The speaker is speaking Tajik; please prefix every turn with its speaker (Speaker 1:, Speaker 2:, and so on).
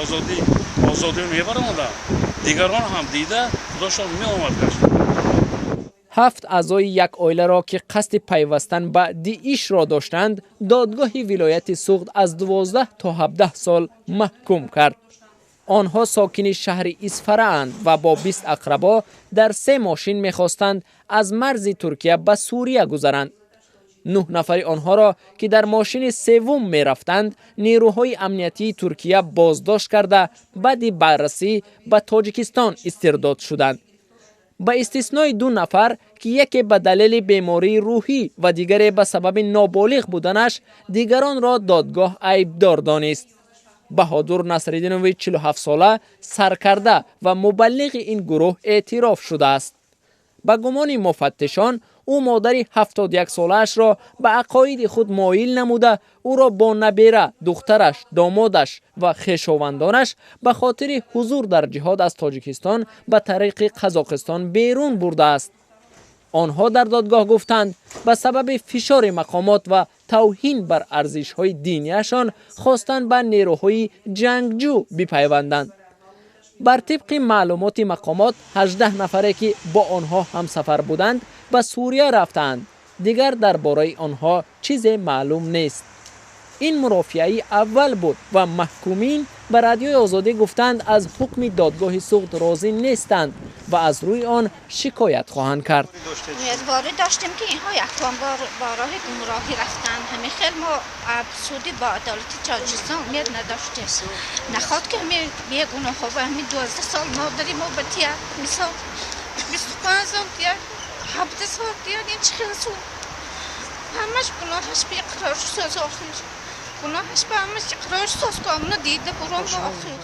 Speaker 1: Озодӣ, озодӣ мебаромаданд, дигарон ҳам дида худашон меомад гашт.
Speaker 2: Ҳафт аъзои як оиларо, ки қасди пайвастан ба ДИИШро доштанд, додгоҳи вилояти Суғд аз 12 то 17 сол маҳкум кард. Онҳо сокини шаҳри Исфараанд ва бо 20 ақрабо дар се мошин мехостанд аз марзи Туркия ба Сурия гузаранд. Нӯҳ нафари онҳоро, ки дар мошини севум мерафтанд, нерӯҳои амниятии Туркия боздошт карда, баъди баррасӣ ба Тоҷикистон истирдод шуданд. Ба истиснои ду нафар, ки яке ба далели бемории рӯҳӣ ва дигаре ба сабаби ноболиғ буданаш, дигаронро додгоҳ айбдор донист. Баҳодур Насриддинови 47-сола саркарда ва мубаллиғи ин гурӯҳ эътироф шудааст. Ба гумони муфаттишон, ӯ модари 71-солаашро ба ақоиди худ моил намуда, ӯро бо набера, духтараш, домодаш ва хешовандонаш ба хотири ҳузур дар ҷиҳод аз Тоҷикистон ба тариқи Қазоқистон берун бурдааст. Онҳо дар додгоҳ гуфтанд, ба сабаби фишори мақомот ва тавҳин бар арзишҳои динияшон хостанд ба нерӯҳои ҷангҷӯ бипайванданд. Бар тибқи маълумоти мақомот, 18 нафаре, ки бо онҳо ҳамсафар буданд, ба Сурия рафтаанд. Дигар дар бораи онҳо чизе маълум нест. Ин мурофиаи аввал буд ва маҳкумин ба Радиои Озодӣ гуфтанд, аз ҳукми додгоҳи Суғд розӣ нестанд ва аз рӯи он шикоят хоҳанд кард.
Speaker 3: Умедворӣ доштем, ки инҳо якон бор ба роҳи гумроҳӣ рафтанд. Ҳамин хел мо суди бо адолати Тоҷикистон умед надоштем. Наход ки ҳамин бегуноҳҳо ба ҳамин 12 сол модари мо ба тия, мисол, 25 сол тия, 17 сол тия. Ин чӣ хел суд? Ҳамаш гуноҳаш ба иқрор шуд. Охир гуноҳаш ба ҳамаш иқрор шуд, ки амно дида бурон ба охир.